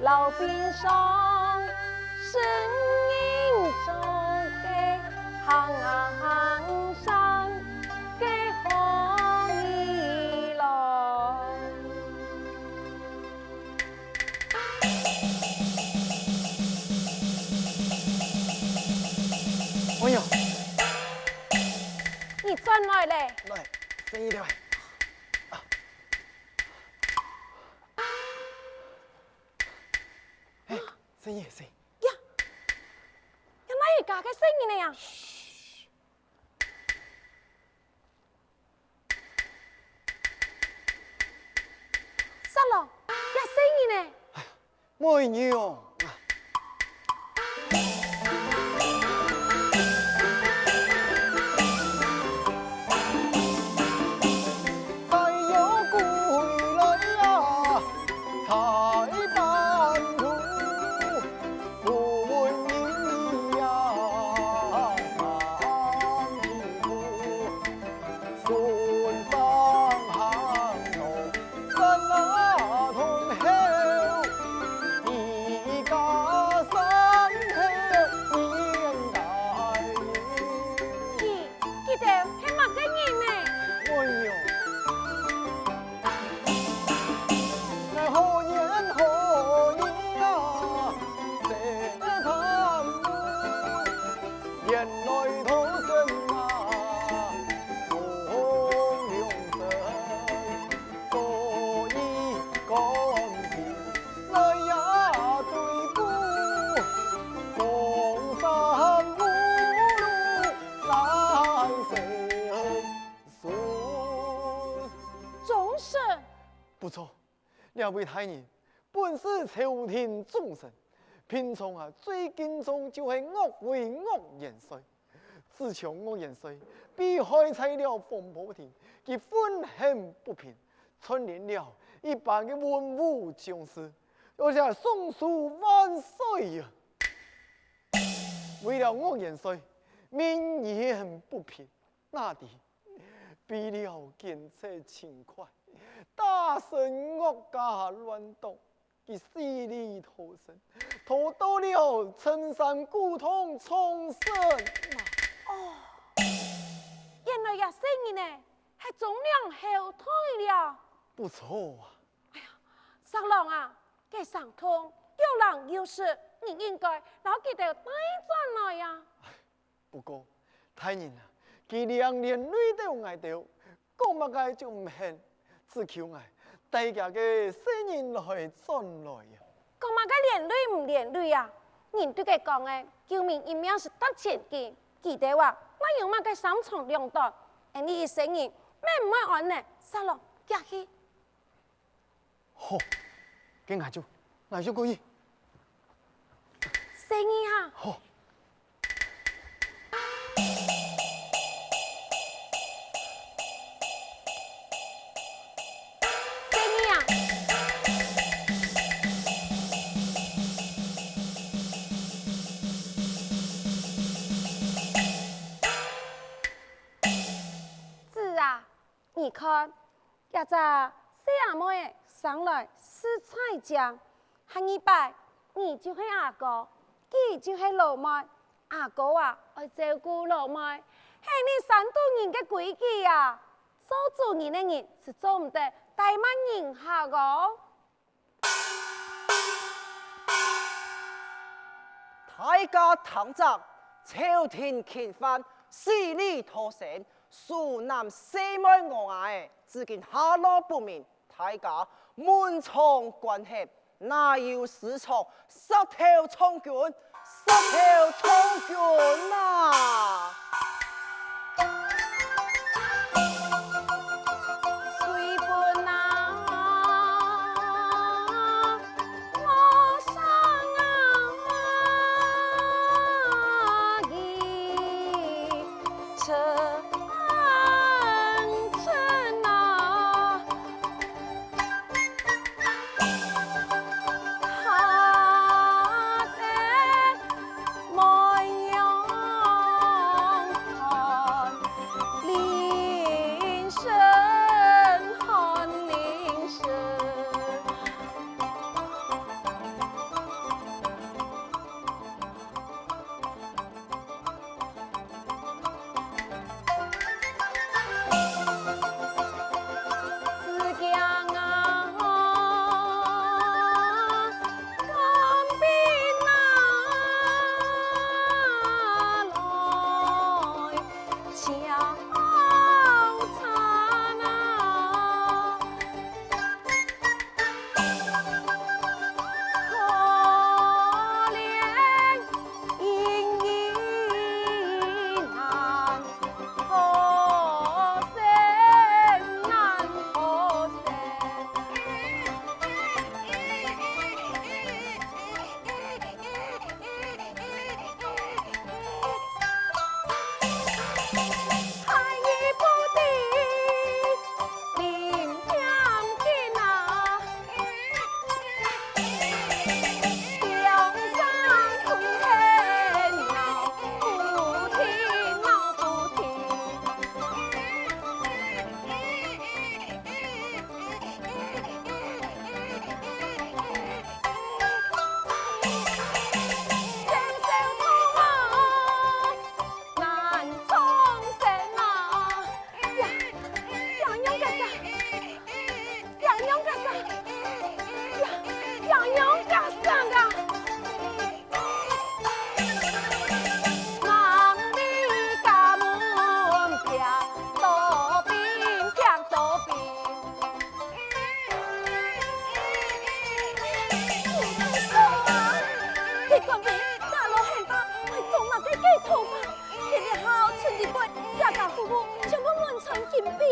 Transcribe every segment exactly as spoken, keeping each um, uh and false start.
老兵上，是人中个行啊行山个好儿郎。哎呀，你轉來咧！來，細義兜。 嘿，細義，細義。呀，呀，哪一家个細義呢呀？沙龍，呀，細義呢？哎呀，妹娘啊！ 佢，佢兜係麼个人呢？哎喲，𠊎好年好年啊，在他們 原來土生啊，同鄉親，所以講起來也對古，江山無路來相尋。宗室。不錯， 這位大人本是朝廷重臣，平常啊最敬重就係岳位岳元帥。自從岳元帥被害在了風波亭，佢憤恨不平，串聯了一班个文武將士，而且送書萬歲啊！為了岳元帥，民怨不平， 那地，被了奸賊秦桧，打成岳家亂黨，佢死裡逃生，逃到了深山古洞藏身啊！哦，原來這細義呢，係忠良後代了。不錯啊！哎呀，石郎啊，該傷痛又冷又濕，你應該摎佢兜帶轉來啊！ 不過，大人啊，佢兩連累著𠊎兜，講麼个就毋肯，只求𠊎帶厥个細人來轉來啊。講麼个連累毋連累啊？人對佢講个，救民一命勝造千金，佢兜啊，哪有麼个三長兩短？𠊎俚一生人，免毋會安呢，沙龍，遽去。 好，該𠊎就，𠊎就過去。細義啊！好。細義啊！子啊， 你看，這隻細阿妹仔生來實在靚，下二擺，你就係阿哥，佢就係老妹。阿哥啊，愛照顧老妹，係你山肚人个規矩啊！做主人个人係做毋得怠慢人客哦。 大家聽著，朝廷勤番，死裡逃生，樹男細妹我伢仔，至今下落不明。大家門窗關合，哪有私藏，殺頭充軍， 殺頭充軍啊！水分啊，我上啊，一層層啊。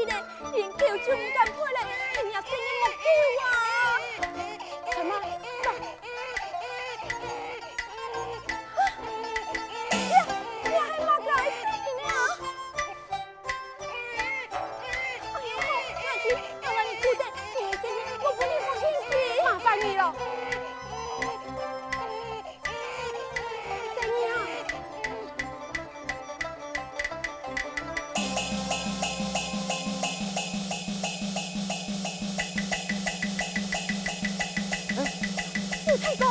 咧，連狗就毋敢吠咧，你若細人莫救啊！春妹，走！哎呀，你還麼个細人啊？哎呀，好，𠊎去，𠊎來你顧等，你細人，我分你好興趣。麻煩你了。細人啊！ 有聽過？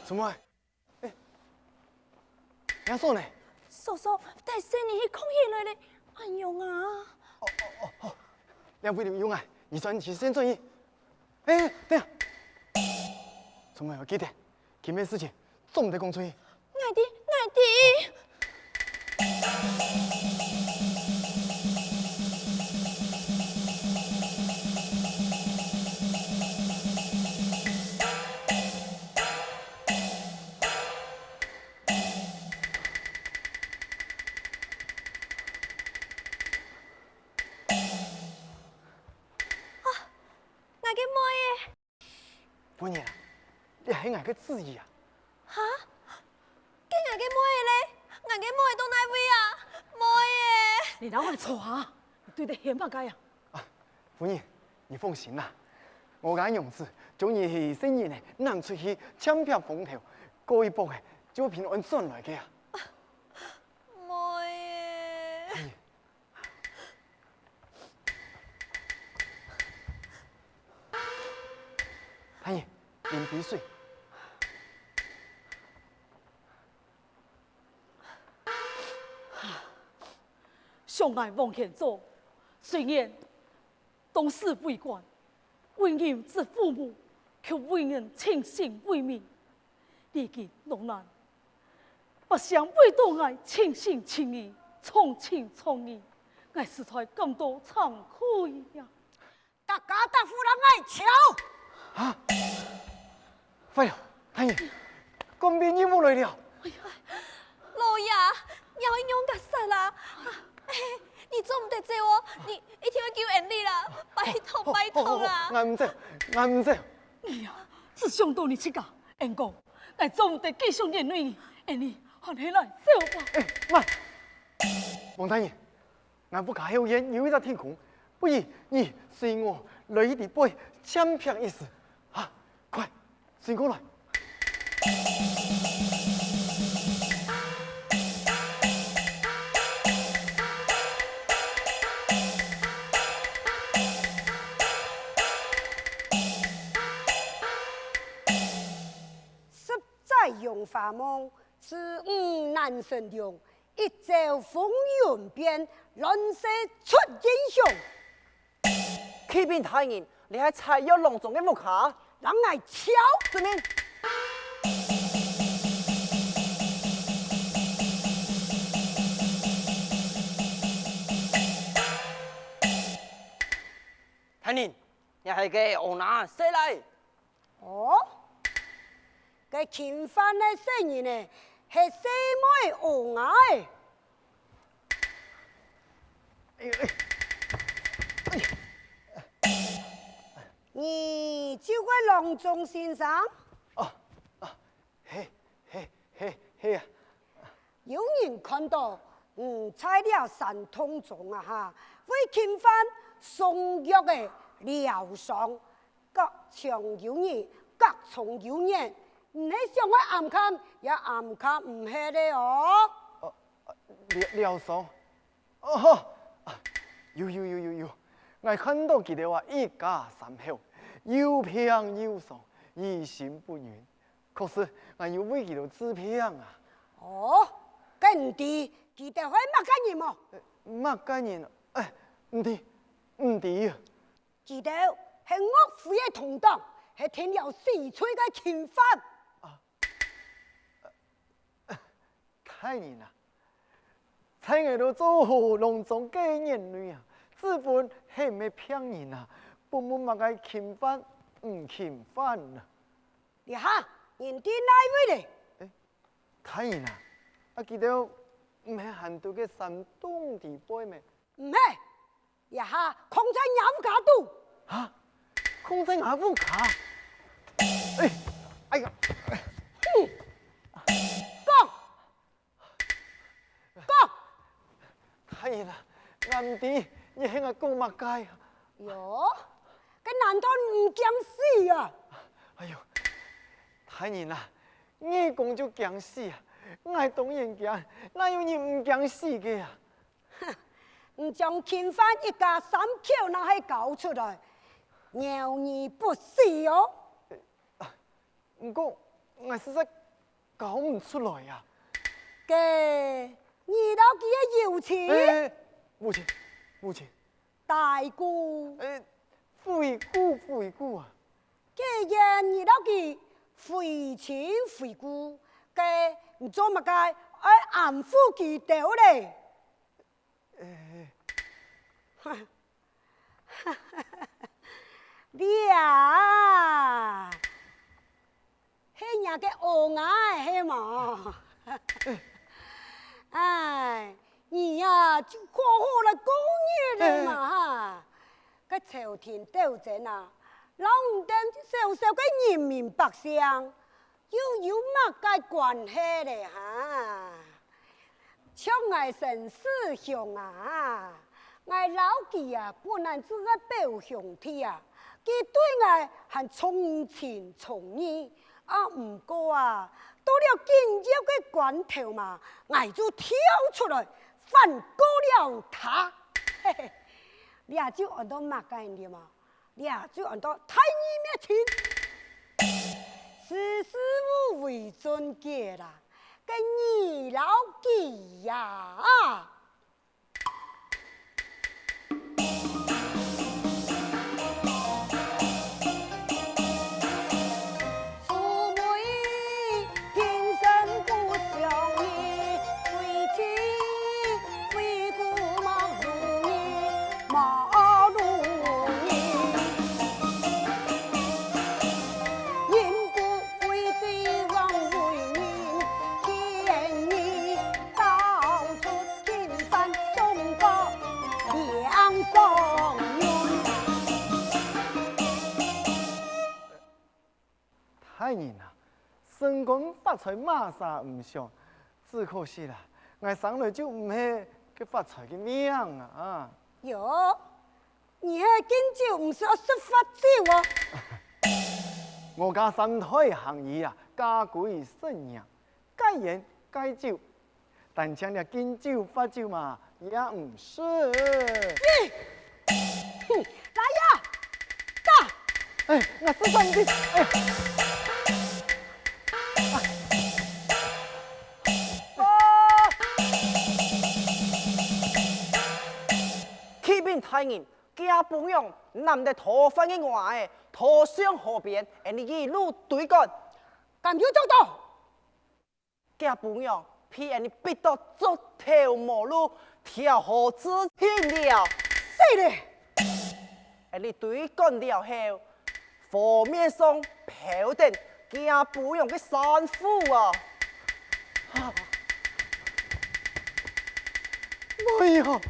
春妹，哎，阿嫂呢？嫂嫂，帶細人去囥起來咧，恁樣啊？哦哦哦，好，兩位朋友啊，你轉去先轉去。哎，等下，春妹，要記得，今日事情 做毋得講出去。𠊎知，𠊎知。啊，𠊎个妹仔！ 夫人啊，這係𠊎个主意啊。哈？該𠊎个妹仔咧？𠊎个妹仔到哪位啊？妹仔！你摎𠊎坐下，你對得喊麼个啊？啊，夫人，你放心啦，我个娘子，今日係細人仔，揇出去，千撇風頭，過一駁仔，就平安轉來个啊。妹仔！ 大人，啉杯水。想𠊎王賢祖，雖然當時為官，為人之父母，卻為人傾心為民。 歷經落難，百姓為著𠊎傾心傾意，重情重義，𠊎實在感到慚愧呀！大家打呼啦，𠊎走！啊！壞了，大人，官兵入屋來了！老爺，你愛仰結煞啊？哎，你做毋得走哦，你一定愛救𠊎俚啦！拜託，拜託啦！𠊎毋走，𠊎毋走！你呀，只想到你自家！ 恩公，𠊎做毋得繼續連累你，恩俚還係來走吧。哎，慢！王大人，𠊎屋下後院有一隻天空，不如你隨我來去裡背淺撇一時。哈，快，隨我來！ 十載榮華夢，知遇難成龍，一朝風雲變，亂世出英雄。啟稟大人，這係採藥郎中个屋下。摎𠊎走！遵命。大人，這係該阿娜細賴。 哦，該侵犯个細人仔，係細妹阿雅仔。哎喲，哎，哎。你就係郎中先生？哦，哦，係，係，係，係啊。有人看到你在這山洞中啊哈，會侵犯送藥个療傷， 隔牆有耳，隔窗有眼，你係想愛暗崁，也暗崁毋核个哦。呃，呃，療，療傷？哦，吼！啊，有，有，有，有，有。𠊎看到佢兜啊，一家三口，又病又傷，於心不忍。確實，𠊎有為佢兜治病啊。哦，該你知，佢兜係麼个人無？呃，麼个人？哎，毋知，毋知啊。 佢兜係岳飛个同黨，係定了死罪个钦犯。啊，大人啊，在𠊎兜做好郎中个年歲啊，子本係毋係病人啊，分麼个钦犯毋钦犯啊？這下人在哪位咧？欸，大人啊，啊佢兜毋係還在該山洞裡背咩？毋係，這下囥在吾屋下肚。哈？囥在吾屋下？哎，哎呀！講！講！大人啊，𠊎毋知你係愛講麼个啊？喲，該難道你毋驚死啊？哎喲，大人啊，你講就驚死啊！𠊎當然驚，哪有人毋驚死个啊？ 你將勤番一家三口若係交出來，饒你不死哦！毋過，𠊎實在交毋出來啊！該，你摎佢个友情？哎，母親，母親。大姑。哎，非故，非故啊！既然你摎佢非親非故，該你做麼个愛安撫佢兜咧？ 這，係若个阿𠊎係無？哎，你啊，就好好來過日仔嘛哈！該朝廷鬥爭啊，摎你兜小小个人民百姓， 又有麼个關係咧哈？像𠊎沈世雄啊，𠊎摎佢啊本來就係表兄弟啊，佢對𠊎還重情重義，啊毋過啊，到了緊要个關頭嘛，𠊎就跳出來反告了他。嘿嘿，這就安到麼个你知無？ 這就安到大義滅親，識時務為俊傑啦，該你摎佢呀！大人啊，升官發財麼儕毋想，只可惜啦，𠊎生來就毋係該發財个命啊！喲，你係敬酒毋使愛食罰酒哦！我家三代行醫啊，家規身業， 戒菸戒酒，單淨這敬酒罰酒嘛，也毋使。咦！哼，來呀！打！哎，𠊎試試你！哎，啟稟大人，厥餔娘攬得討飯个䀭仔，拖上河邊，𠊎俚一路追趕。敢有捉到？ 厥餔娘被𠊎俚逼到足頭無路，跳河自盡了。死咧！𠊎俚追趕了後，河面上漂等厥餔娘个衫褲啊！哎喲！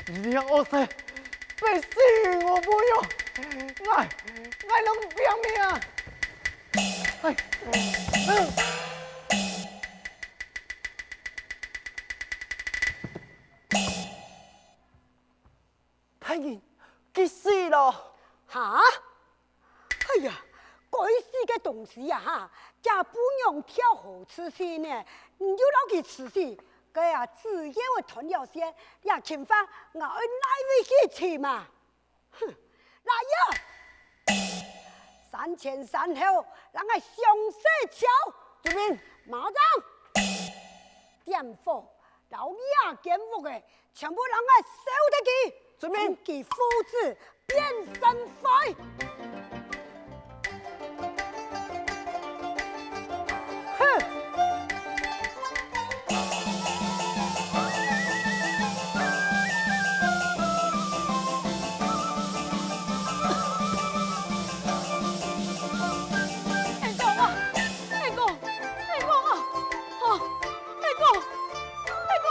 你這惡豺，逼死我餔娘，𠊎，𠊎攏拚命！哎，呃。大人，佢死了！哈？ 哎呀，該死个東西啊哈！厥餔娘跳河自盡呢，你又摎佢處死，該啊，只要斷了線，這勤番𠊎愛哪位去尋啊？哼，來呀！山前山後，摎𠊎詳細搜！遵命。馬上點火，摎這間屋仔 全部摎𠊎燒忒佢！遵命。分佢父子變成灰！哼！恩公啊，恩公，恩公啊！吼，恩公，恩公！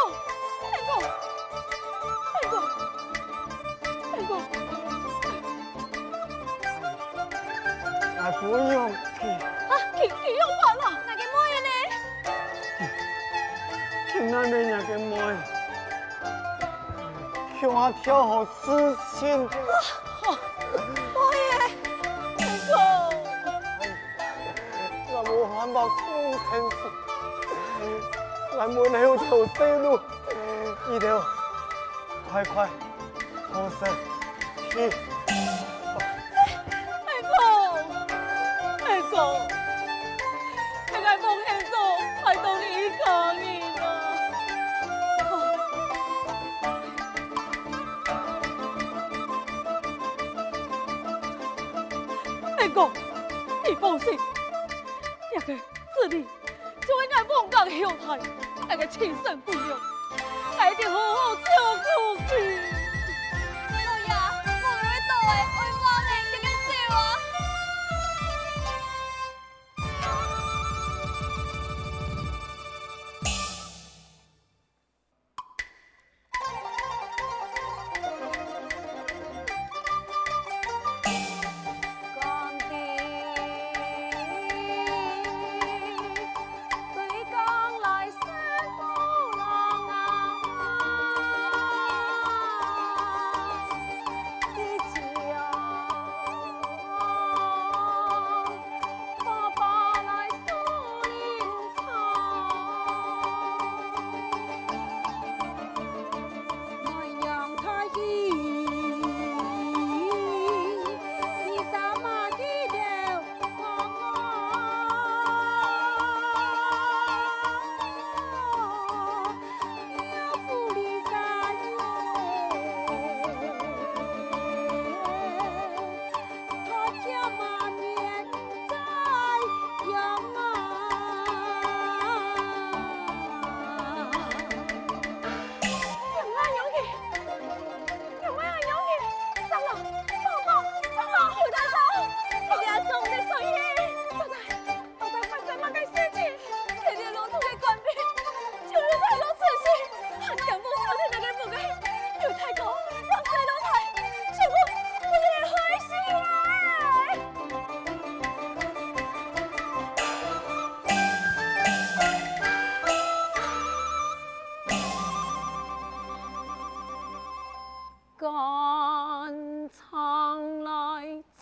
不用去。啊，佢，佢仰般啊？𠊎个妹仔呢？佢，佢難為若个妹，共下調好事情。啊，妹仔，阿公。𠊎無辦法控制，𠊎妹仔有條生路，你兜快快 好勢，去。阿公，阿公，係𠊎奉獻做，害到你一家人啊！阿公，你放心，這个子弟 就係𠊎王家个後代，𠊎个親生骨肉，𠊎一定好好照顧佢。老爺，無人會倒來，愛話呢，遽遽走啊！老弟，發生麼个事情？這條路途个官兵，就有大哥出世，還全部放在那個屋个，有大哥，有細老弟，全部分佢等害死了！趕場來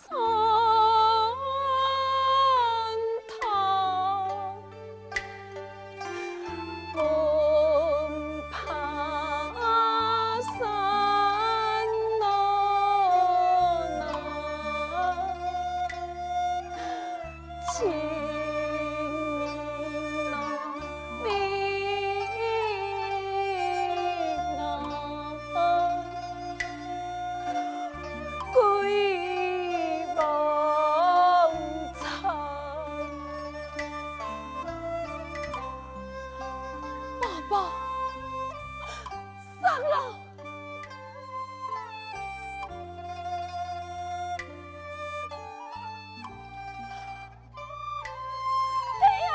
長嘆，風怕山吶，情人吶，你吶。 歸黃泉。爸爸，上樓。 哎呀！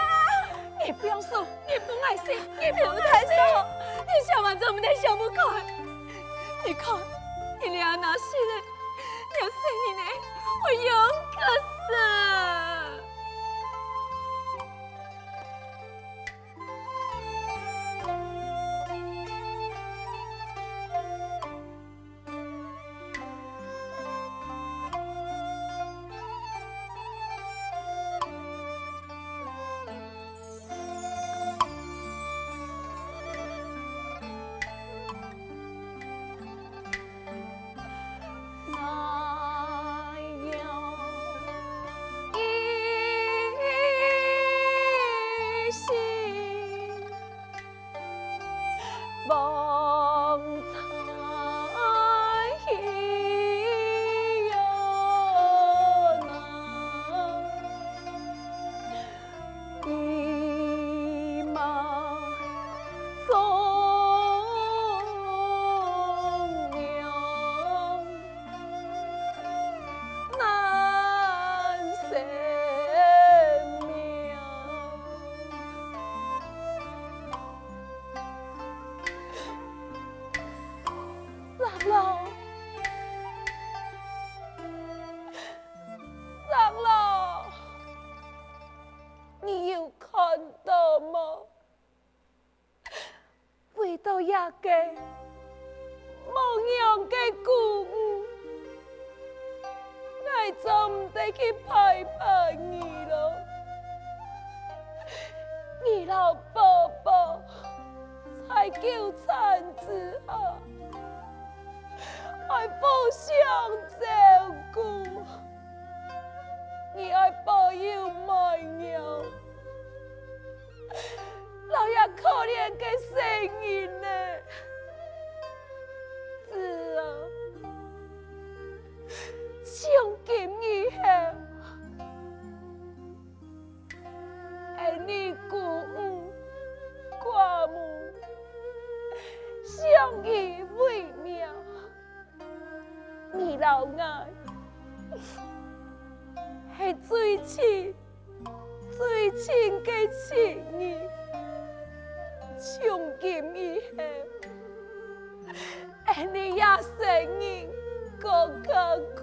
你放手，你分𠊎死，你分𠊎死！劉大嫂，你千萬做毋得想毋開。你看，你這下死了，你細人仔會仰結煞？這个無娘个姑母，𠊎做毋得去陪伴你囉。你摎寶寶在糾纏之下，愛互相照顧，你愛保佑妹娘，摎這可憐个細人仔。子啊，從今以後， 𫣆俚孤女寡母，相依為命，你摎𠊎係最親、最親个親人。從今以後， 𫣆俚這生人過較苦，